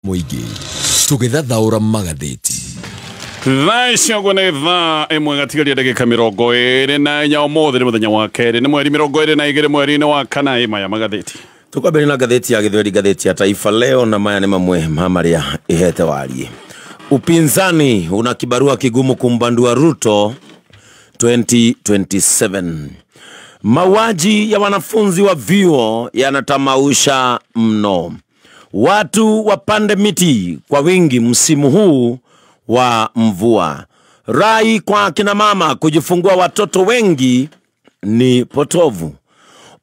Mũingĩ tũgĩthathaũra magathĩti. Thaa icio ũguo nĩ 1 gatigaria ndagĩka 24. Ũmũthĩ nĩ mũthenya wa kerĩ, nĩ mweri 22 mweri-inĩ wa kana. Ĩ maya magathĩti. Tukwambĩrĩria na ngathĩti ya Gĩthweri, ngathĩti ya Taifa Leo, na maya nĩ mamwe ma marĩa ĩhete warie. Upinzani una kibarua kigumu kumbandua Ruto 2027. Mauaji ya wanafunzi wa vyuo yanatamausha mno. Watu wapande miti kwa wingi msimu huu wa mvua. Rai kwa kina mama kujifungua watoto wengi ni potovu.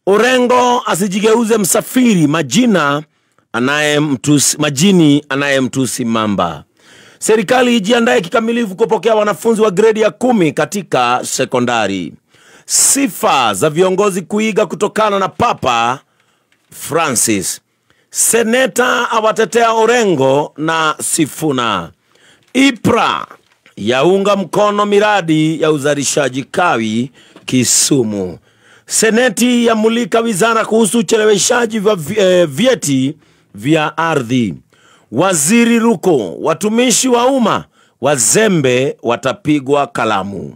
Orengo asijigeuze msafiri majina anayemtusi, majini anayemtusi mamba. Serikali ijiandae kikamilifu kupokea wanafunzi wa gredi ya 10 katika sekondari. Sifa za viongozi kuiga kutokana na Papa Francis. Seneta awatetea Orengo na Sifuna. IPRA yaunga mkono miradi ya uzalishaji kawi Kisumu. Seneti yamulika wizara kuhusu ucheleweshaji wa vyeti vya ardhi. Waziri Ruko, watumishi wa umma wazembe watapigwa kalamu.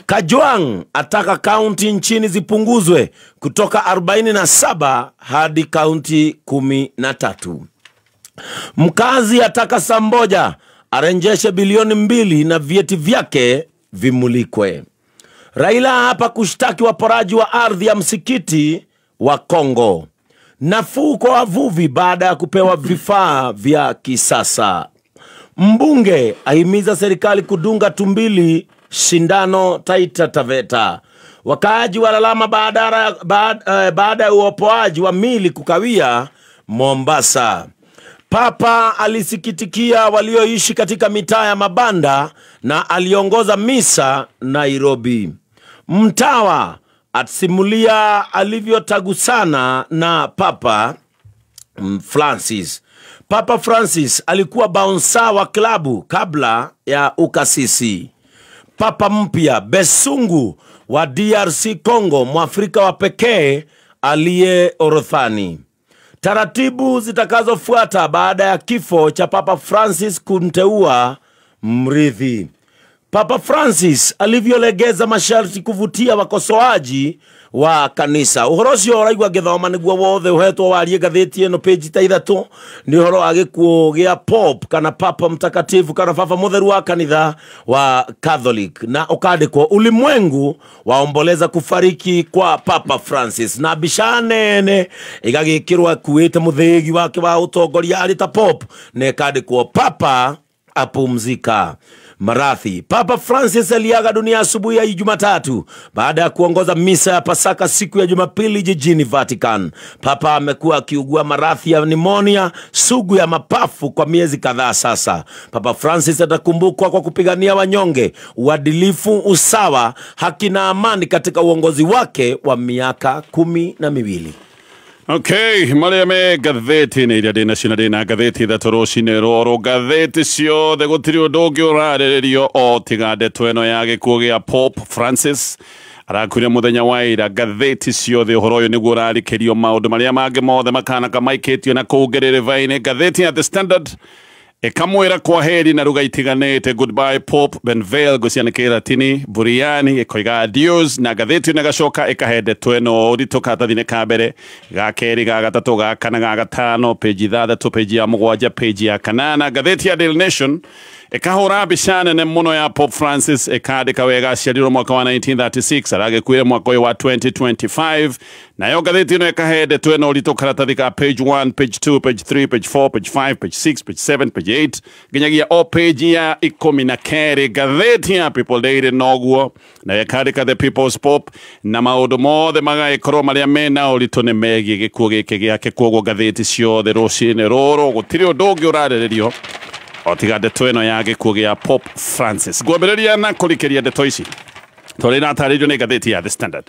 Kajwang ataka kaunti nchini zipunguzwe kutoka 47 hadi kaunti 13. Mkazi ataka Samboja arenjeshe bilioni 2 na vyeti vyake vimulikwe. Raila hapa kushtaki waporaji wa ardhi ya msikiti wa Kongo. Nafuu kwa wavuvi baada ya kupewa vifaa vya kisasa. Mbunge ahimiza serikali kudunga tumbili shindano Taita Taveta. Wakaaji walalama baada ya uopoaji wa mili kukawia Mombasa. Papa alisikitikia walioishi katika mitaa ya mabanda na aliongoza misa Nairobi. Mtawa asimulia alivyotagusana na Papa Francis. Papa Francis alikuwa bouncer wa klabu kabla ya ukasisi. Papa mpya Besungu wa DRC Congo, Mwafrika wa pekee aliye orothani. Taratibu zitakazofuata baada ya kifo cha Papa Francis kumteua mrithi. Papa Francis alivyolegeza masharti kuvutia wakosoaji wa kanisa. Ũhoro ũcio ũraigua ngĩthoma nĩguo wothe ũhetwo warie ngathĩti ĩno page ta 3 nĩ ũhoro wa gĩkuũ gĩa Pope kana Papa Mtakatifu kana Papa Mũtheru wa kanitha wa Catholic, na ũkandĩkwo ulimwengu waomboleza kufariki kwa Papa Francis, na mbica nene ĩgagĩkĩrwo akuĩte mũthĩgi wake wa ũtongoria arĩ ta Pope, na ĩkandĩkwo Papa apumzika marathi. Papa Francis aliaga dunia asubuhi ya Jumatatu baada ya kuongoza misa ya Pasaka siku ya Jumapili jijini Vatican. Papa amekuwa akiugua maradhi ya pneumonia sugu ya mapafu kwa miezi kadhaa sasa. Papa Francis atakumbukwa kwa kupigania wanyonge, uadilifu, usawa, haki na amani katika uongozi wake wa miaka 12. Okay, marĩa me ngathĩti-inĩ iria ndĩnacio na ndĩna ngathĩti 3 rũcinĩ rũrũ. Ngathĩti ciothe gũtirĩ ũndũ ũngĩ ũrarĩrĩrio o tiga ndeto ĩno ya gĩkuũ gĩa Pope Francis arakuire mũthenya wa ira. Ngathĩti ciothe ũhoro ũyũ nĩguo ũrarikĩrio, maũndũ marĩa mangĩ mothe makanaka maikĩtio na kũu ngĩrĩrĩba-inĩ. Ngathĩti ya The Standard ĩkamwĩra kwaheri na ruga itiganĩte, goodbye Pope Benvel gũciana Kĩratini Buriani ĩkoiga adios, na ngathĩti ĩno ĩgacoka ĩkahe ndeto ĩno ũritũ karatathi-inĩ ka mbere, ga kerĩ, ga gatatũ, ga kana, ga gatano, page 6, page ya 7, page ya 8. Ngathĩti ya Daily Nation ĩkahũra mbica nene mũno ya Pope Francis, ĩkandĩka wega aciarirwo mwaka wa 1936, aragĩkuire mwaka ũyũ wa 2025. Nayo ngathĩti ĩno ĩkahe ndeto ĩno ũritũ karatathi ka page 1, page 2, page 3, page 4, page 5, page 6, page 7, page 8 nginyagia o page ya 12. Ngathĩti ya People Daily noguo, nayo ĩkandĩka The People's Pope, na maũndũ mothe magagĩkorwo marĩa mena ũritũ nĩ megiĩ gĩkuũ gĩkĩ gĩake. Koguo ngathĩti ciothe rũcinĩ rũrũ gũtirĩ ũndũ ũngĩ ũrarĩrĩrio o tiga ndeto ĩno ya gĩkuũ gĩa Pope Francis. Ngwambĩrĩria na kũrikĩria ndeto ici tondũ nĩratarĩirio nĩ ngathĩti ya The Standard.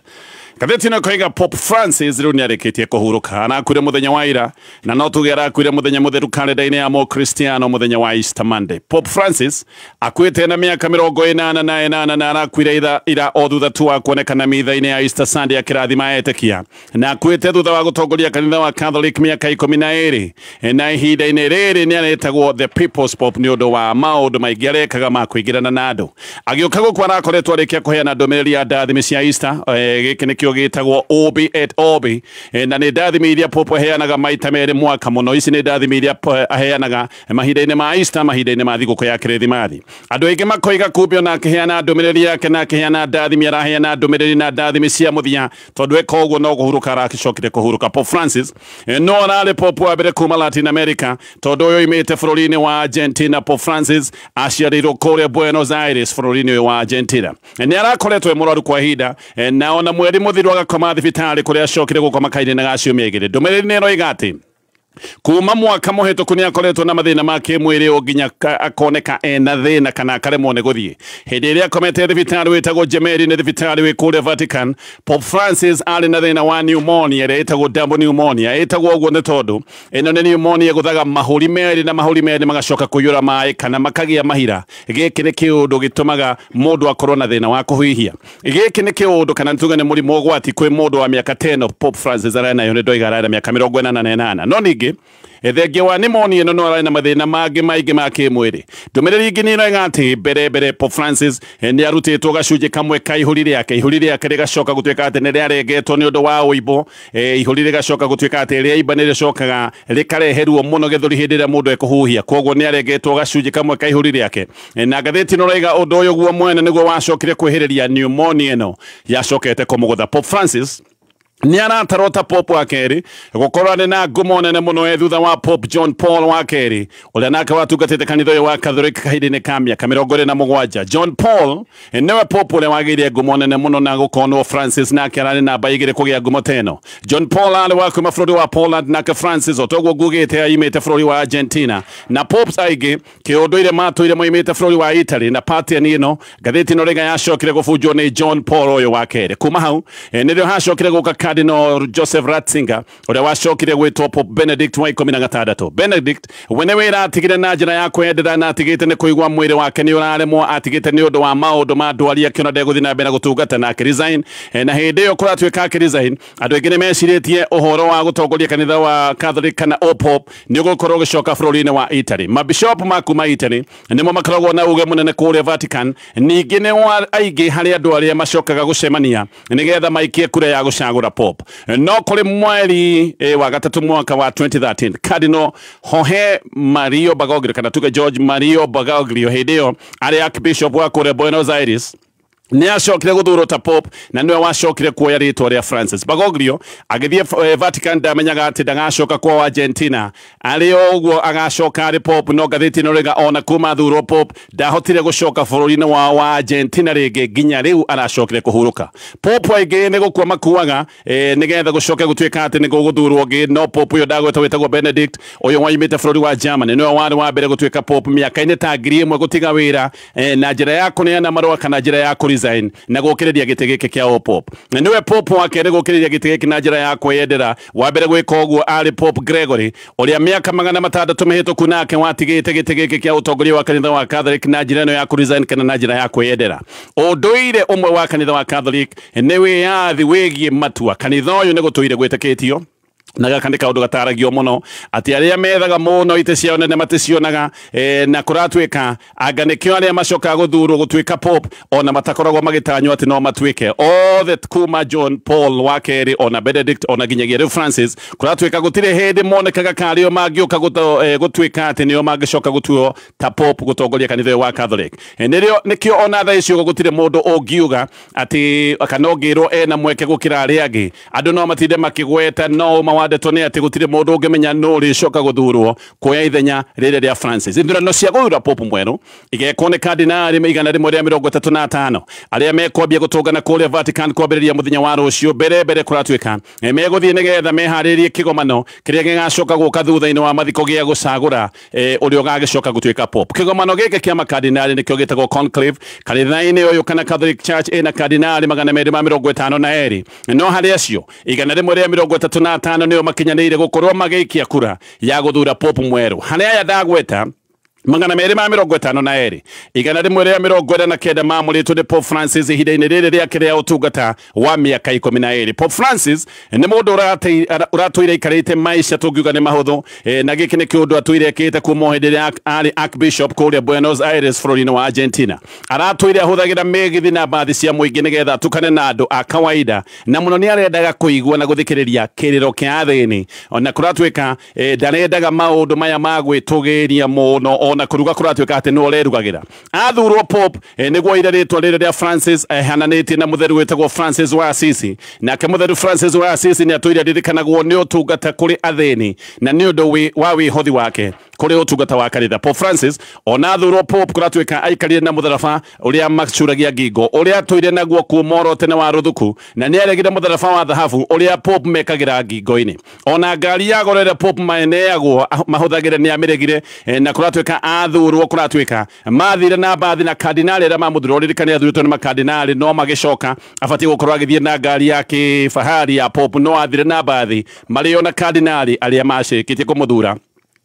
Ngathĩti ĩno ĩkoiga Pope Francis rĩu nĩarĩkĩtie kũhurũka, arakuire mũthenya wa ira, na no tuge arakuire mũthenya mũtheru karenda-inĩ ya Mũkristiano, mũthenya wa Easter Monday. Pope Francis akuĩte na mĩaka 88 na arakuire ira o thutha tu wa kuonekana mitha-inĩ ya Easter Sunday akĩrathima etĩkia, na akuĩte thutha wa gũtongoria kanitha wa Catholic mĩaka 12, na ihinda-inĩ rĩrĩ nĩaretagwo the People's Pope nĩ ũndũ wa maũndũ maingĩ arekaga ma kũingĩrana na andũ. Agĩũka gũkũ arakoretwo arĩkia kũheana ndũmĩrĩri ya ndathimi cia Easter, gĩkĩ nĩkĩo gĩtagwo Urbi et Orbi, na nĩ ndathimi iria Pope aheanaga maita merĩ mwaka mũno. Ici nĩ ndathimi iria aheanaga mahinda-inĩ ma Easter, mahinda-inĩ ma thigũkũ ya Kĩrĩthimathi. Andũ aingĩ makoiga kumbe ona akĩheana ndũmĩrĩri yake na akĩheana ndathimi, araheana ndũmĩrĩri na ndathimi cia mũthia, tondũ eka ũguo no kũhurũka aracokire kũhurũka. Pope Francis no ararĩ Pope wa mbere kuma Latin America, tondũ ũyũ oimĩte bũrũri-inĩ wa Argentina. Pope Francis aciarĩirwo kũrĩa Buenos Aires bũrũri-inĩ ũyũ wa Argentina. Nĩ arakoretwo e mũrwaru kwa ihinda, na ona mweri mũthiru agakoma thibitarĩ kũrĩa acokire gũkoma kahinda ga ciumia igĩrĩ. Ndũmĩrĩri nĩ ĩroiga atĩ kuma mwaka mũhĩtũku nĩ akoretwo na mathĩna ma kĩmwĩrĩ o nginya akoneka ena thĩna kana akaremwo nĩ gũthiĩ. Hĩndĩ ĩrĩa akomete thibitarĩ wĩtagwo Gemelli, nĩ thibitarĩ wĩ kũrĩa Vatican, Pope Francis arĩ na thĩna wa pneumonia ĩrĩa ĩtagwo double pneumonia. Ĩtagwo ũguo nĩ tondũ ĩno nĩ pneumonia ĩgũthaga mahũri merĩ, na mahũri merĩ magacoka kũiyũra maĩ kana makagĩa mahira. Gĩkĩ nĩ kĩũndũ gĩtũmaga mũndũ akorwo na thĩna wa kũhuhia. Gĩkĩ nĩ kĩũndũ kana tuge nĩ mũrimũ ũgwati kwĩ mũndũ wa mĩaka 10. Pope Francis arĩ nayo nĩ ndoiga arĩ na mĩaka 88. No ningĩ thengia wa pneumonia ĩno no ararĩ na mathĩna mangĩ maingĩ ma kĩmwĩrĩ. Ndũmĩrĩri ĩngĩ nĩ ĩroiga atĩ mbere Pope Francis nĩ arutĩtwo gacunjĩ kamwe ka ihũri rĩake. Ihũri rĩake rĩgacoka gũtuĩka atĩ nĩ rĩarengetwo nĩ ũndũ wa ũimbo. Ihũri rĩgacoka gũtuĩka atĩ rĩaimba nĩ rĩcokaga rĩkarehe ruo mũno gĩthũri hĩndĩ ĩrĩa mũndũ ekũhuhia, koguo nĩ arengetwo gacunjĩ kamwe ka ihũri rĩake. Na ngathĩti ĩno ĩroiga ũndũ ũyũ guo mwene nĩguo wacokire kwĩhĩrĩria pneumonia ĩno yacokete kũmũgũtha. Pope Francis nĩ aratarwo ta Pope wa kerĩ gũkorwo arĩ na ngumo nene mũno e thutha wa Pope John Paul wa kerĩ, ũrĩa nake watungatĩte kanitha ũyũ wa Catholic kahinda-inĩ ka mĩaka 27. John Paul nĩwe Pope ũrĩa wagĩire ngumo nene mũno, na gũkonwo Francis nake ararĩ namba igĩrĩ kũgĩa ngumo ta ĩno. John Paul arĩ wa kuma bũrũri wa Poland, nake Francis o toguo ngugĩte aimĩte bũrũri wa Argentina. Na Popes aingĩ kĩũndũire matũire moimĩte bũrũri wa Italy, na pattern ĩno ngathĩti ĩno rĩga yacokire gũbunjwo nĩ John Paul ũyũ wa kerĩ. Kuma hau nĩrĩo hacokire gũka Cardinal Joseph Ratzinger ũrĩa wacokire gwĩtwo Pope Benedict wa 16. Benedict we nĩ wĩra atigire na njĩra ya kwendera, na atigĩte nĩ kũigua mwĩrĩ wake nĩ ũraremwo, atigĩte nĩ ũndũ wa maũndũ ma ndwari, akĩona ndegũthiĩ na mbere na gũtungata na akĩresign. Na hĩndĩ ĩyo kũratuĩka akĩresign, andũ aingĩ nĩ mecirĩtie ũhoro wa gũtongoria kanitha wa Catholic kana o Pope nĩ ũgũkorwo ũgĩcoka bũrũri-inĩ wa Italy. Mabishop ma kuma Italy nĩmo makoragwo na uge mũnene kũrĩa Vatican. Ningĩ nĩ aingĩ harĩ andũ arĩa macokaga gũcemania nĩgetha maikie kura ya gũcagũra Pope. No kũrĩ mweri wa gatatũ mwaka wa 2013, Cardinal Jorge Mario Bergoglio kana tuge George Mario Bergoglio, hĩndĩ ĩyo arĩ Archbishop wa kũrĩa Buenos Aires, nĩ acokire gũthurwo ta Pope, na nĩwe wacokire kuoya rĩtwa rĩa Francis. Bergoglio agĩthiĩ Vatican ndamenyaga atĩ ndagacoka kwao Argentina, arĩ o ũguo agacoka arĩ Pope. No ngathĩti ĩno rĩga ona kuma thurwo Pope ndahotire gũcoka bũrũri-inĩ wao wa Argentina rĩngĩ nginya rĩu aracokire kũhurũka. Pope aingĩ nĩ gũkua makuaga nĩgetha gũcoke gũtuĩka atĩ nĩ gũgũthurwo ũngĩ, no Pope ũyũ ndagwetwo wĩtagwo Benedict ũyũ waimĩte bũrũri wa Germany nĩwe warĩ wa mbere gũtuĩka Pope mĩaka-inĩ ta 1000 gũtiga wĩra na njĩra ya kũneana marũa kana njĩra ya kũresign na gũkĩrĩria gĩtĩ gĩkĩ kĩa Pope. Na nĩwe Pope wa kerĩ gũkĩrĩria gĩtĩ gĩkĩ na njĩra ya kwĩyendera. Wa mbere gwĩka ũguo arĩ Pope Gregory ũrĩa mĩaka 600 mĩhĩtũku nake watigĩte gĩtĩ gĩkĩ kĩa ũtongoria wa kanitha wa Catholic na njĩra ĩno ya kũresign kana na njĩra ya kwĩyendera. Ũndũire ũmwe wa kanitha wa Catholic nĩ wĩyathi wĩgiĩ matua. Kanitha ũyũ nĩ gũtũire gwĩtĩkĩtio na gaka nĩ kaũndũ gataragio mũno atĩ arĩa methaga mũno itĩ ciao nene maticionaga, na kũratuĩka anga nĩkĩo arĩa macokaga gũthurwo gũtuĩka Pope ona matakoragwo magĩtanywo atĩ no matuĩke othe kuma John Paul wa kerĩ ona Benedict ona nginyagia rĩu Francis, kũratuĩka gũtirĩ hĩndĩ monekaga karĩo mangĩũka gũtuĩka atĩ nĩo mangĩcoka gũtuo ta Pope gũtongoria kanitha ũyũ wa Catholic. Nĩrĩo nĩkĩo ona thaa icio gũtirĩ mũndũ ũngiuga atĩ kana ũngĩrwo ena mweke gũkĩra arĩa angĩ. Andũ no matinde makĩgweta no wa ndeto nĩ atĩ gũtirĩ mũndũ ũngĩmenya nũ ũrĩcoka gũthurwo kuoya ithenya rĩrĩ rĩa Francis. Ithurano cia gũthura Pope mwerũ igekwo nĩ kardinali 135 arĩa mekwambia gũtũngana kũrĩa Vatican kwambĩrĩria mũthenya wa rũciũ mbere mbere kũratuĩka megũthiĩ nĩgetha meharĩrie kĩgomano kĩrĩa gĩgacoka gũka thutha-inĩ wa mathiko gĩa gũcagũra ũrĩa ũgagĩcoka gũtuĩka Pope. Kĩgomano gĩkĩ kĩa makardinali nĩkĩo gĩtagwo conclave kanitha-inĩ ũyũ kana Catholic Church ĩna kardinali 252, no harĩ acio 135 nĩo makinyanĩire gũkorwo magĩikia kura ya gũthura Pope mwerũ. Harĩ aya ndagweta 252, 149 maamũrĩtwo nĩ Pope Francis ihinda-inĩ rĩrĩ rĩake rĩa ũtungata wa mĩaka 12. Pope Francis nĩ mũndũ ũratũire aikarĩte maica tũngiuga nĩ mahũthũ, na gĩkĩ nĩ kĩũndũ atũire ekĩte kuma hĩndĩ ĩrĩa arĩ Archbishop kũrĩa Buenos Aires bũrũri-inĩ wa Argentina. Aratũire ahũthagĩra mĩgithi na mbathi cia mũingĩ nĩgetha atukane na andũ a kawaida, na mũno nĩ arendaga kũigua na gũthikĩrĩria kĩrĩro kĩa athĩni. Ona kũratuĩka ndarendaga maũndũ maya ma gwĩtũgĩria mũno, ona kuruga kũratuĩka atĩ nĩwe ũrerugagĩra. Athurwo Pope nĩguo oire rĩtwa rĩrĩ rĩa Francis ehananĩtie na mũtheru wĩtagwo Francis wa Assisi. Nake mũtheru Francis wa Assisi nĩ atũire aririkanagwo nĩ ũtungata kũrĩ athĩni na nĩ ũndũ wa wĩhothi wake kũrĩ ũtungata wa kanitha. Pope Francis ona athurwo Pope kũratuĩka aikarire na mũtharaba ũrĩa macuragia ngingo ũrĩa atũire naguo kuuma oro tene wa rũthuku, na nĩ aregire mũtharaba wa thahabu ũrĩa Pope mekagĩra ngingo-inĩ. Ona ngari ya goro ĩrĩa Pope maneagwo mahũthagĩra nĩ amĩregire, na kũratuĩka athurwo kũratuĩka mathire na mbathi na kardinali arĩa mamũthurwo. Ririkane athurĩtwo nĩ makardinali no magĩcoka abatiĩ gũkorwo agĩthiĩ na ngari ya kĩfahari ya Pope, no athire na mbathi marĩ ona kardinali arĩa macĩkĩtie kũmũthura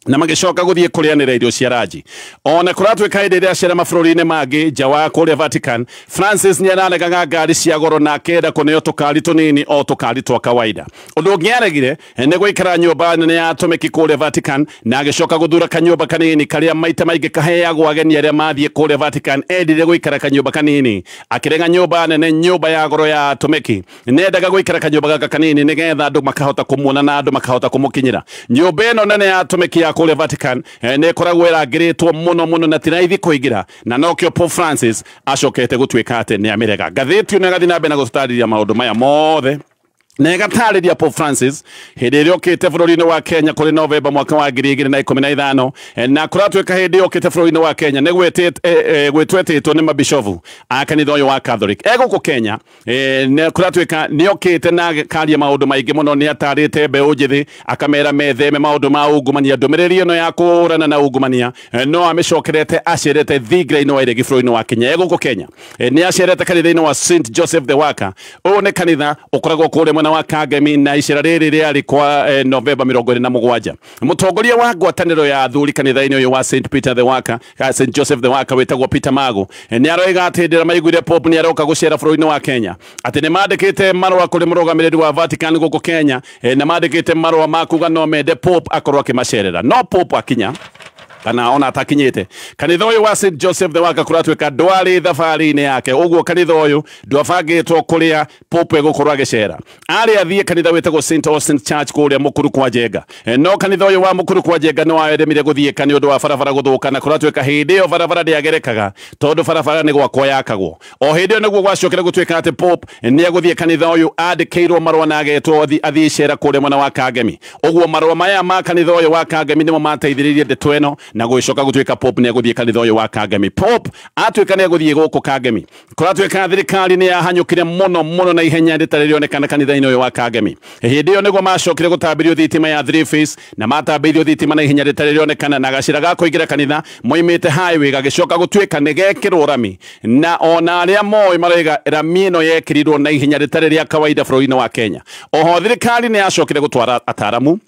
na magĩcoka gũthiĩ kũrĩanĩra irio cia ranji. Ona kũratuĩka hĩndĩ ĩrĩa acera mabũrũri-inĩ mangĩ nja wa kũrĩa Vatican, Francis nĩ araregaga ngari cia goro na akenda kũneo tũkari tũnini o tũkari twa kawaida. Ũndũ ũngĩ aregire nĩ gũikara nyũmba nene ya atomiki kũrĩa Vatican, na agĩcoka gũthura kanyũmba kanini karĩa maita maingĩ kaheagwo ageni arĩa mathiĩ kũrĩa Vatican. Endire gũikara kanyũmba kanini, akĩrega nyũmba nene, nyũmba ya goro ya atomiki. Nĩendaga gũikara kanyũmba gaka kanini nĩgetha andũ makahota kũmuona na andũ makahota kũmũkinyĩra. Nyũmba ĩno nene ya atomiki ya kũrĩa Vatican nĩ ĩkoragwo ĩrangĩrĩtwo mũno mũno na ti raithi kũingĩra, na nokĩo Pope Francis acokete gũtuĩka atĩ nĩ amĩrega. Ngathĩti ĩno ĩgathiĩ na mbere na gũtũtarĩria maũndũ maya mothe na ĩgatarĩria Pope Francis hĩndĩ ĩrĩa okĩte bũrũri-inĩ wa Kenya kũrĩ Novemba mwaka wa 2015, na kũratuĩka hĩndĩ ĩyo okĩte bũrũri-inĩ wa Kenya nĩ gwĩtwetĩtwo nĩ mabishovu a kanitha ũyũ wa Catholic. Egũkũ Kenya kũratuĩka nĩ okĩte na akaria maũndũ maingĩ mũno, nĩ atarĩte mbeũ njĩthĩ akamera metheme maũndũ ma ungumania. Ndũmĩrĩri ĩno ya kũhũrana na ungumania no amĩcokerete acerete thingira-inĩ wa iregi bũrũri-inĩ wa Kenya. Egũkũ Kenya nĩ acerete kanitha-inĩ wa St Joseph the Worker. Ũyũ nĩ kanitha ũkoragwo kũrĩa mwena wa Kangemi, na icera rĩrĩ rĩarĩ kwa Novemba 27. Mũtongoria wa ngwatanĩro ya athuri kanitha-inĩ ũyũ wa St Peter the Worker, St Joseph the Worker wĩtagwo Peter Mago, nĩ aroiga atĩ hĩndĩ ĩrĩa maiguire Pope nĩ aroka gũcera bũrũri-inĩ wa Kenya, atĩ nĩ mandĩkĩte marũa kũrĩ mũrũgamĩrĩri wa Vatican gũkũ Kenya, na mandĩkĩte marũa ma kuga no mende Pope akorwo akĩmacerera. No Pope akinya kana ona atakinyĩte kanitha ũyũ wa St Joseph the Worker kũratuĩka ndwarĩ thabarĩ-inĩ yake. Ũguo kanitha ũyũ ndwabangĩtwo kũrĩa Pope egũkorwo agĩcera. Arĩ athiĩ kanitha wĩtagwo St Austin Church kũrĩa Mũkuru kwa Njenga, no kanitha ũyũ wa Mũkuru kwa Njenga nĩ waremire gũthiĩka nĩ ũndũ wa barabara gũthũka, na kũratuĩka hĩndĩ ĩyo barabara ndĩagerekaga tondũ barabara nĩ gwakwo yakagwo. O hĩndĩ ĩyo nĩguo gwacokire gũtuĩka atĩ Pope nĩ egũthiĩ kanitha ũyũ andĩkĩirwo marũa na agetwo athiĩ icera kũrĩa mwena wa Kangemi. Ũguo marũa maya ma kanitha ũyũ wa Kangemi nĩmo mateithĩrĩirie ndeto ĩno na gũgĩcoka gũtuĩka Pope nĩ egũthiĩ kanitha ũyũ wa Kangemi. Pope atuĩka nĩ egũthiĩ gũkũ Kangemi, kũratuĩka thirikari nĩ yahanyũkire mũno mũno na ihenya rĩtarĩ rĩonekana kanitha-inĩ ũyũ wa Kangemi. Hĩndĩ ĩyo nĩguo macokire gũtambĩrio thitima ya three phase, na matambĩirio thitima na ihenya rĩtarĩ rĩonekana, na gacĩra ga kũingĩra kanitha moimĩte highway gagĩcoka gũtuĩka nĩ gekĩrwo rami, na ona arĩa moĩ maroiga rami ĩno yekĩrirwo na ihenya rĩtarĩ rĩa kawaida bũrũri-inĩ wa Kenya. Oho thirikari nĩ yacokire gũtwara ataramu,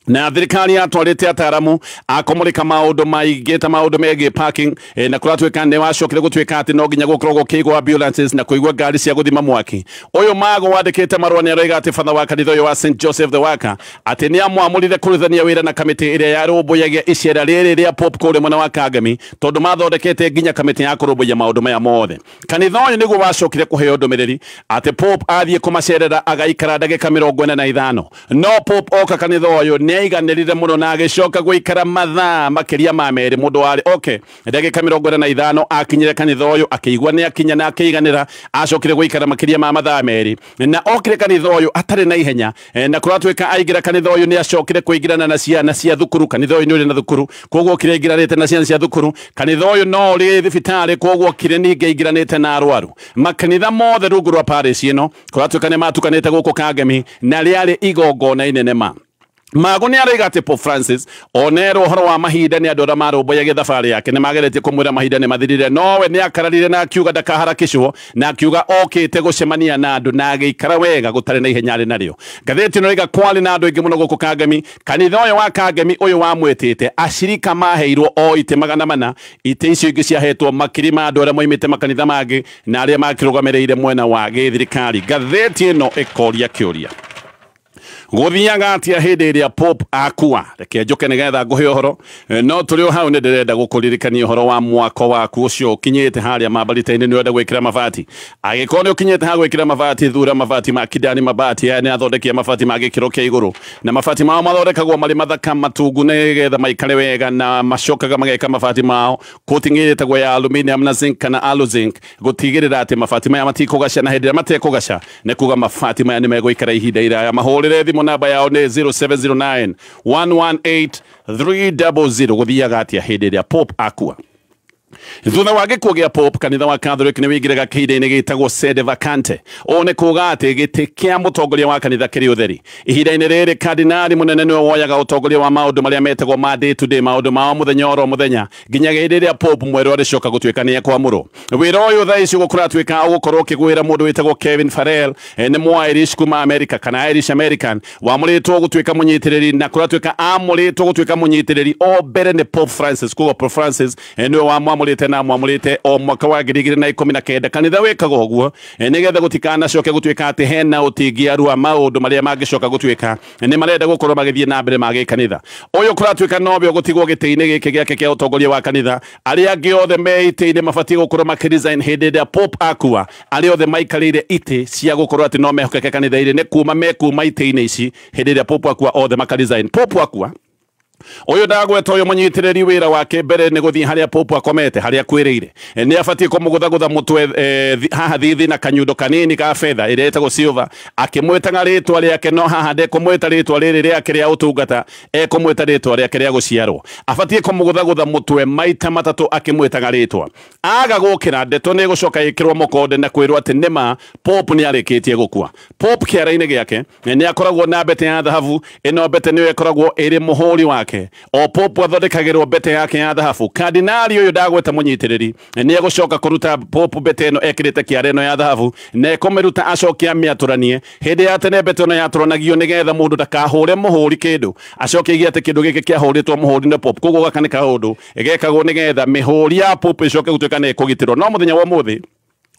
na thirikari yatwarĩte ataramu akũmũrĩka maũndũ maingĩ ta maũndũ megiĩ parking, na kũratuĩka nĩ wacokire gũtuĩka atĩ no nginya gũkorwo gũkĩigwo ambulances na kũigwo ngari cia gũthima mwaki. Ũyũ Mago wandĩkĩte marũa nĩ aroiga atĩ batha wa kanitha ũyũ wa St Joseph the Worker atĩ nĩ amwamũrire kũrutithania wĩra na kamĩtĩ ĩrĩa yarũmbũyagia icera rĩrĩ rĩa Pope kũrĩa mwena wa Kangemi, tondũ mathondekete nginya kamĩtĩ ya kũrũmbũiya maũndũ maya mothe. Kanitha ũyũ nĩguo wacokire kũheo ndũmĩrĩri atĩ Pope athiĩ kũmacerera agaikara ndagĩka 45, no Pope oka kanitha ũyũ nĩ Nĩ aiganĩrire mũno na agĩcoka gũikara mathaa makĩria ma merĩ mũndũ warĩ okay ndagĩka 45 akinyire kanitha ũyũ akĩigua nĩ akinya na akĩiganĩra. Acokire gũikara makĩria ma mathaa merĩ na okire kanitha ũyũ atarĩ na ihenya, na kũratuĩka aingĩra kanitha ũyũ nĩ acokire kũingĩrana na ciana cia thukuru. Kanitha ũyũ nĩ ũrĩ na thukuru, koguo okire aingĩranĩte na ciana cia thukuru. Kanitha ũyũ no ũrĩ thibitarĩ, koguo okire ningĩ aingĩranĩte na arwaru. Makanitha mothe rungu rwa parish ĩno kũratuĩka nĩ matukanĩte gũkũ Kangemi, na rĩarĩ igongona inene ma. Mago nĩ araiga atĩ Pope Francis onerwo ũhoro wa mahinda nĩ andũ arĩa marũmbũyagia thabarĩ yake nĩ mageretie kũmwĩra mahinda nĩ mathirire, nowe nĩ akararire na akiuga ndakaharakicwo, na akiuga okĩte gũcemania na andũ na agĩikara wega gũtarĩ na ihenya arĩ narĩo. Ngathĩti ĩno ĩraiga kwarĩ na andũ aingĩ mũno gũkũ Kangemi. Kanitha ũyũ wa Kangemi ũyũ wamwĩtĩte acirika maheirwo o itĩ 400, itĩ icio ingĩ ciahetwo makiri ma andũ arĩa moimĩte makanitha mangĩ na arĩa makĩrũgamĩrĩire mwena wa gĩthirikari. Ngathĩti ĩno ĩkoria kĩũria, gũthiaga atĩa hĩndĩ ĩrĩa Pope akua? Reke njũke nĩgetha ngũhe ũhoro, no tũrĩ o hau nĩ ndĩrenda gũkũririkania ũhoro wa mwako waku ũcio ũkinyĩte harĩa mambarita-inĩ nĩ ũrenda gwĩkĩra mabati. Angĩkorwo nĩ ũkinyĩte ha gwĩkĩra mabati, thura mabati ma Kidani Mabati. Aya nĩ athondeki a mabati ma gĩkĩro kĩa igũrũ, na mabati mao mathondekagwo marĩ mathaka matungu nĩgetha maikare wega, na macokaga mageka mabati mao coating ĩrĩa ĩtagwo ya aluminium na zinc kana aluzinc, gũtigĩrĩra atĩ mabati maya matikũgaca, na hĩndĩ ĩrĩa matekũgaca nĩ kuga mabati maya nĩ megũikara ihinda iraya. Mahũrĩre thimũ, namba yao nĩ 0709 118 300. Gũthiaga atĩa hĩndĩ ĩrĩa Pope akua? Thutha wa gĩkuũ gĩa Pope, kanitha wa Catholic nĩ wĩingĩraga kĩhinda-inĩ gĩtagwo sede vacante. Ũũ nĩ kuga atĩ gĩtĩ kĩa mũtongoria wa kanitha kĩrĩ ũtheri. Ihinda-inĩ rĩrĩ kardinali mũnene nĩwe woyaga ũtongoria wa maũndũ marĩa metagwo ma day to day, maũndũ ma o mũthenya oro mũthenya, nginya hĩndĩ ĩrĩa Pope mwerũ arĩcoka gũtuĩka nĩ ekwamũrwo. Wĩra ũyũ thaa ici gũkũratuĩka ũgũkorwo ũkĩgwĩra mũndũ wĩtagwo Kevin Farrell, nĩ mũ Irish kuma America kana Irish American, wamũrĩtwo gũtuĩka mũnyitĩrĩri, na kũratuĩka amũrĩtwo gũtuĩka mũnyitĩrĩri o mbere nĩ Pope Francis. Koguo Pope Francis nĩwe wamwamũrĩte na mwamũrĩte o mwaka wa 2019. Kanitha wĩkaga ũguo nĩgetha gũtikanacoke gũtuĩka atĩ hena ũtingiaru wa maũndũ marĩa mangĩcoka gũtuĩka nĩ marenda gũkorwo magĩthiĩ na mbere ma gĩkanitha. Ũyũ kũratuĩka nowe ũgũtigwo gĩtĩ-inĩ gĩkĩ gĩake kĩa ũtongoria wa kanitha. Arĩa angĩ othe me itĩ-inĩ mabatiĩ gũkorwo makĩresign hĩndĩ ĩrĩa Pope akua. Arĩa othe maikarĩire itĩ cia gũkorwo atĩ no mehokeke kanitha-inĩ nĩ kuma mekuma itĩ-inĩ ici hĩndĩ ĩrĩa Pope akua, othe makaresign. Pope akua, ũyũ ndagweta ũyũ mũnyitĩrĩri wĩra wake mbere nĩ gũthiĩ harĩa Pope akomete, harĩa akuĩrĩire. Nĩ abatiĩ kũmũgũthagũtha mũtwe haha thithi na kanyundo kanini ka betha ĩrĩa ĩtagwo silver, akĩmwĩtaga rĩtwa rĩake, no haha ndekũmwĩta rĩtwa rĩrĩ rĩake rĩa ũtungata, ekũmwĩta rĩtwa rĩake rĩa gũciarwo. Abatiĩ kũmũgũthagũtha mũtwe maita matatũ akĩmwĩtaga rĩtwa. Aga gũkĩra, ndeto nĩ ĩgũcoka ĩkĩrwo mũkonde na kwĩrwo atĩ nĩma Pope nĩ arĩkĩtie gũkua. Pope kĩara-inĩ gĩake nĩ akoragwo na mbete ya thahabu. Ĩno mbete nĩyo ĩkoragwo ĩrĩ mũhũri wake. O Pope athondekagĩrwo mbete yake ya thahabu. Kardinali ũyũ ndagweta mũnyitĩrĩri nĩ egũcoka kũruta Pope mbete ĩno ekĩrĩte kĩara ĩno ya thahabu, na ekũmĩruta acoke amĩatũranie. Hĩndĩ ya tene mbete ĩno yatũranagio nĩgetha mũndũ ndakahũre mũhũri kĩndũ, acoke aige atĩ kĩndũ gĩkĩ kĩahũrĩtwo mũhũri nĩ Pope. Koguo gaka nĩ kaũndũ gekagwo nĩgetha mĩhũri ya Pope ĩcoke gũtuĩka nĩ ĩkũgitĩrwo. No mũthenya wa ũmũthĩ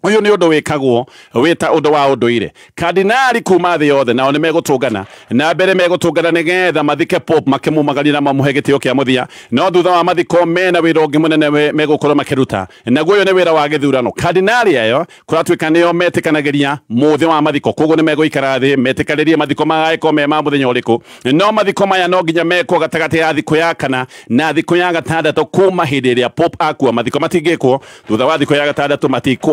ũyũ nĩ ũndũ wĩkagwo wĩta ũndũ wa ũndũire. Kardinali kuma thĩ yothe nao nĩ megũtũngana, na mbere megũtũngana nĩgetha mathike Pope makĩmumagaria na mamũhe gĩtĩo kĩa mũthia. No thutha wa mathiko mena wĩra ũngĩ mũnene megũkorwo makĩruta, naguo ũyũ nĩ wĩra wa gĩthurano. Kardinali ayo kũratuĩka nĩo metĩkanagĩria mũthĩ wa mathiko, koguo nĩ megũikara thĩ metĩkanĩrie mathiko magagĩkorwo me ma mũthenya ũrĩkũ. No mathiko maya no nginya mekwo gatagatĩ ya thikũ ya kana na thikũ ya gatandatũ kuma hĩndĩ ĩrĩa Pope akua. Mathiko matingĩkwo thutha wa thikũ ya gatandatũ,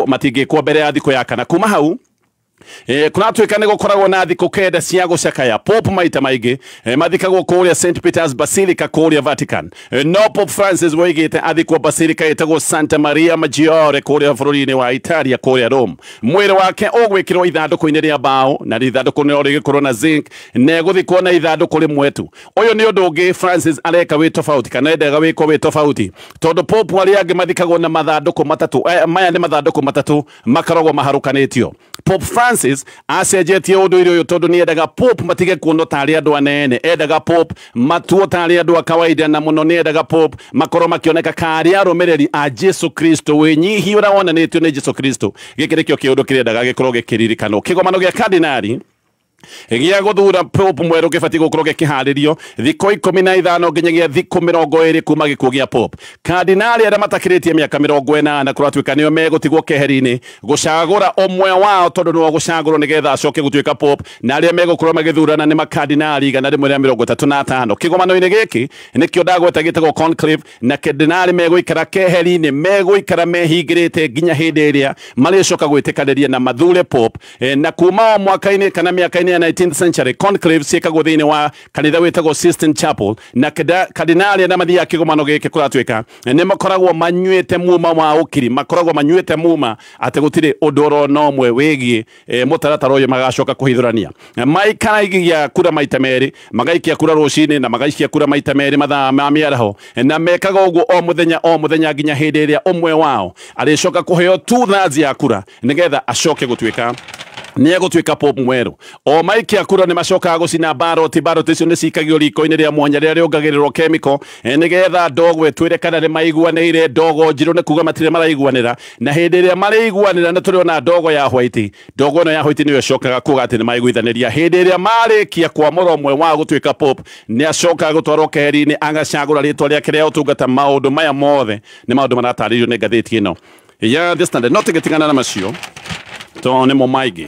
matingĩkwo mbere ya thikũ ya kana. Kuma hau kũratuĩka nĩ gũkoragwo na thikũ 9 cia gũcakaya. Pope maita maingĩ mathikagwo kũrĩa St Peter's Basilica kũrĩa Vatican. No Pope Francis woigĩte athikwo Basilica ĩtagwo Santa Maria Maggiore kũrĩa bũrũri-inĩ wa Italia kũrĩa Rome. Mwĩrĩ wake ũgwĩkĩrwo ithandũkũ-inĩ rĩa mbaũ, na ithandũkũ no rĩgĩkorwo na zinc, na egũthikwo na ithandũkũ rĩmwe tu. Ũyũ nĩ ũndũ ũngĩ Francis areka wĩ tofauti, kana endaga wĩkwo wĩ tofauti, tondũ Pope arĩa angĩ mathikagwo na mathandũkũ matatũ. Maya nĩ mathandũkũ matatũ makoragwo maharũkanĩtio. Pope Francis acenjetie ũndũire ũyũ tondũ nĩ endaga Pope matige kuonwo tarĩ andũ anene, endaga Pope matuo tarĩ andũ a kawaida, na mũno nĩ endaga Pope makorwo makĩoneka karĩ arũmĩrĩri a Jesu Kristo, wĩnyihia ũrĩa wonanĩtio nĩ Jesu Kristo. Gĩkĩ nĩkĩo kĩũndũ kĩrĩa endaga gĩkorwo gĩkĩririkanwo. Kĩgomano gĩa kardinali Gĩa gũthura Pope mwerũ gĩbatiĩ gũkorwo gĩkĩharĩrio thikũ 15 nginyagia thikũ 20 kuma gĩkuũ gĩa Pope. Kardinali arĩa matakĩrĩtie mĩaka 80 kũratuĩka nĩo megũtigwo keheri-inĩ gũcagũra ũmwe wao tondũ nĩwe ũgũcagũrwo nĩgetha acoke gũtuĩka Pope, na arĩa megũkorwo magĩthurana nĩ makardinali 135. Kĩgomano-inĩ gĩkĩ nĩkĩo ndagweta gĩtagwo conclave, na kardinali megũikara keheri-inĩ, megũikara mehingĩrĩte nginya hĩndĩ ĩrĩa marĩcoka gwĩtĩkanĩria na mathure Pope. Na kuma o mwaka-inĩ kana mĩaka-inĩ ya 19th century conclave ciĩkagwo thĩinĩ wa kanitha wĩtagwo Sistine Chapel, na kardinali arĩa mathiaga kĩgomano gĩkĩ kũratuĩka nĩ makoragwo manyuĩte muma wa ũkiri, makoragwo manyuĩte muma atĩ gũtirĩ ũndũ oro na ũmwe wĩgiĩ mũtaratara ũyũ magacoka kũhithũrania. Maikaragia kura maita merĩ, magaikia kura rũcinĩ na magaikia kura maita merĩ mathaa ma mĩaraho, na mekaga ũguo o mũthenya o mũthenya nginya hĩndĩ ĩrĩa ũmwe wao arĩcoka kũheo 2/3 ya kura nĩgetha acoke gũtuĩka nĩ egũtuĩka Pope mwerũ. O maikia kura nĩ macokaga gũcina baroti, baroti icio nĩ cikagio riko-inĩ rĩa mwanya rĩrĩa rĩongagĩrĩrwo chemical nĩgetha ndogo ĩtuĩre kana nĩ maiguanĩire. Ndogo njirũ nĩ kuga matirĩ maraiguanĩra, na hĩndĩ ĩrĩa marĩiguanĩra nĩ tũrĩona ndogo ya white. Ndogo ĩno ya white nĩyo ĩcokaga kuga atĩ nĩ maiguithanĩria. Hĩndĩ ĩrĩa marĩkia kwamũra ũmwe wao gũtuĩka Pope, nĩ acokaga gũtwarwo keheri-inĩ agacagũra rĩtwa rĩake rĩa ũtungata. Maũndũ maya mothe nĩ maũndũ maratarĩrio nĩ ngathĩti ĩno ya The Standard. No tũgĩtigana na macio tondũ nĩmo maingĩ.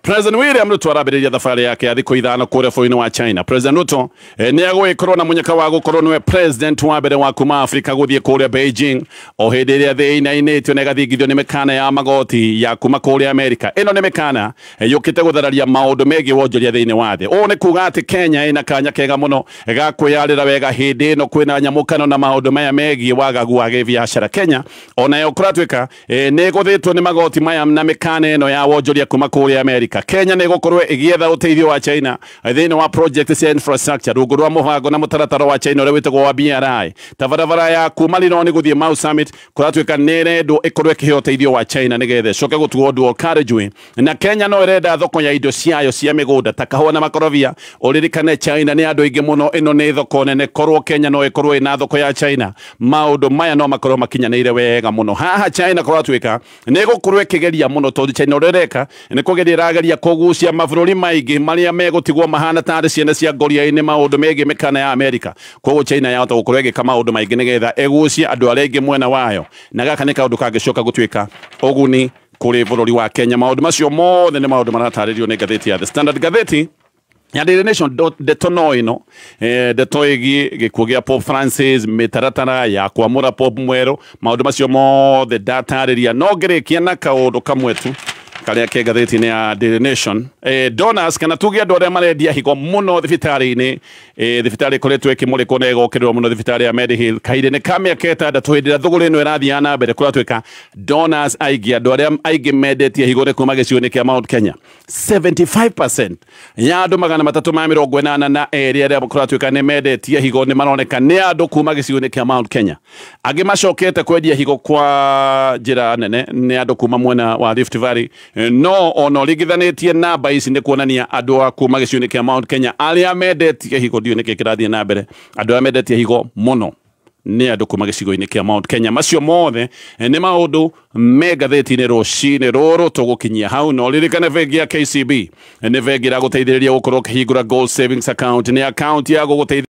President William Ruto arambĩrĩria thabarĩ yake ya thikũ 5 kũrĩa bũrũri-inĩ wa China. President Ruto nĩ egũgĩkorwo na mũnyaka wa gũkorwo nĩwe president wa mbere wa kuma Afrika gũthiĩ kũrĩa Beijing, o hĩndĩ ĩrĩa thĩ ĩinainĩtio na ĩgathingithio nĩ mĩkana ya magoti ya kuma kũrĩa Amerika. Ĩno nĩ mĩkana yũkĩte gũthararia maũndũ megiĩ wonjoria thĩinĩ wa thĩ. Ũũ nĩ kuga atĩ Kenya ĩna kanya kega mũno ga kwĩyarĩra wega hĩndĩ ĩno kwĩna nyamũkano na maũndũ maya megiĩ wagagu wa gĩbiacara. Kenya onayo kũratuĩka nĩ ĩgũthĩtwo nĩ magoti maya na mĩkana ĩno ya wonjoria kuma kũrĩa Amerika. Kenya nĩ ĩgũkorwo ĩgĩetha ũteithio wa China thĩinĩ wa project cia infrastructure rungu rwa mũbango na mũtaratara wa China ũrĩa wĩtagwo wa BRI. Ta barabara ya kuma Lironi gũthiĩ Mau Summit kũratuĩka nĩ ĩrendwo ĩkorwo ĩkĩheo ũteithio wa China nĩgetha ĩcoke gũtuo dual carriageway. Na Kenya no ĩrenda thoko ya indo ciayo cia mĩgũnda ta kahũa na makorobia. Ũririkane China nĩ andũ aingĩ mũno, ĩno nĩ thoko nene. Korwo Kenya no ĩkorwo ĩna thoko ya China, maũndũ maya no makorwo makinyanĩire wega mũno. Haha China kũratuĩka nĩ ĩgũkorwo ĩkĩgeria mũno, tondũ China ũrĩa ĩreka nĩ kũgeria ĩrageria kũgucia mabũrũri maingĩ marĩa megũtigwo mahana tarĩ ciana cia ngoria-inĩ maũndũ megiĩ mĩkana ya Amerika. Koguo China yahota gũkorwo ĩgĩka maũndũ maingĩ nĩgetha ĩgucie andũ arĩa aingĩ mwena wayo, na gaka nĩ kaũndũ kangĩcoka gũtuĩka ũguni kũrĩ bũrũri wa Kenya. Maũndũ macio mothe nĩ maũndũ maratarĩrio nĩ ngathĩti ya The Standard. Ngathĩti ya Daily Nation ndeto no ĩno, ndeto ĩgiĩ gĩkuũ gĩa Pope Francis, mĩtaratara ya kwamũra Pope mwerũ, maũndũ macio mothe ndatarĩria. No ngĩrĩkia na kaũndũ kamwe tu karĩa ke ngathĩti-inĩ ya Daily Nation. Donors kana tuge andũ arĩa marendia higo mũno thibitarĩ-inĩ, thibitarĩ ĩkoretwo ĩkĩmũrĩkwo na ĩgokĩrĩrwo mũno, thibitarĩ ya Medihill kahinda-inĩ ka mĩaka 6 hĩndĩ ĩrĩa thũgũrĩ ĩno ĩrathiĩ na mbere, kũratuĩka donors aingĩ, andũ arĩa aingĩ mendetie higo nĩ kuma gĩcigo-inĩ kĩa Mount Kenya. 75% ya andũ 382 arĩa kũratuĩka nĩ mendetie higo nĩ maroneka nĩ andũ kuma gĩcigo-inĩ kĩa Mount Kenya. Angĩ macokete kwendia higo kwa njĩra nene nĩ andũ kuma mwena wa Rift Valley. No ona ũringithanĩtie namba ici nĩ kuonania andũ a kuma gĩcigo-inĩ kĩa Mount Kenya arĩa mendetie higo, ndiũĩ nĩkĩ kĩrathiĩ na mbere, andũ arĩa mendetie higo mũno nĩ andũ kuma gĩcigo-inĩ kĩa Mount Kenya. Macio mothe nĩ maũndũ me ngathĩti-inĩ rũcinĩ rũrũ tũgũkinyia hau. No ririkane bengi ya KCB nĩ bengi ĩragũteithĩrĩria gũkorwo ũkĩhingũra Gold Savings Account. Nĩ account ya gũgũteithia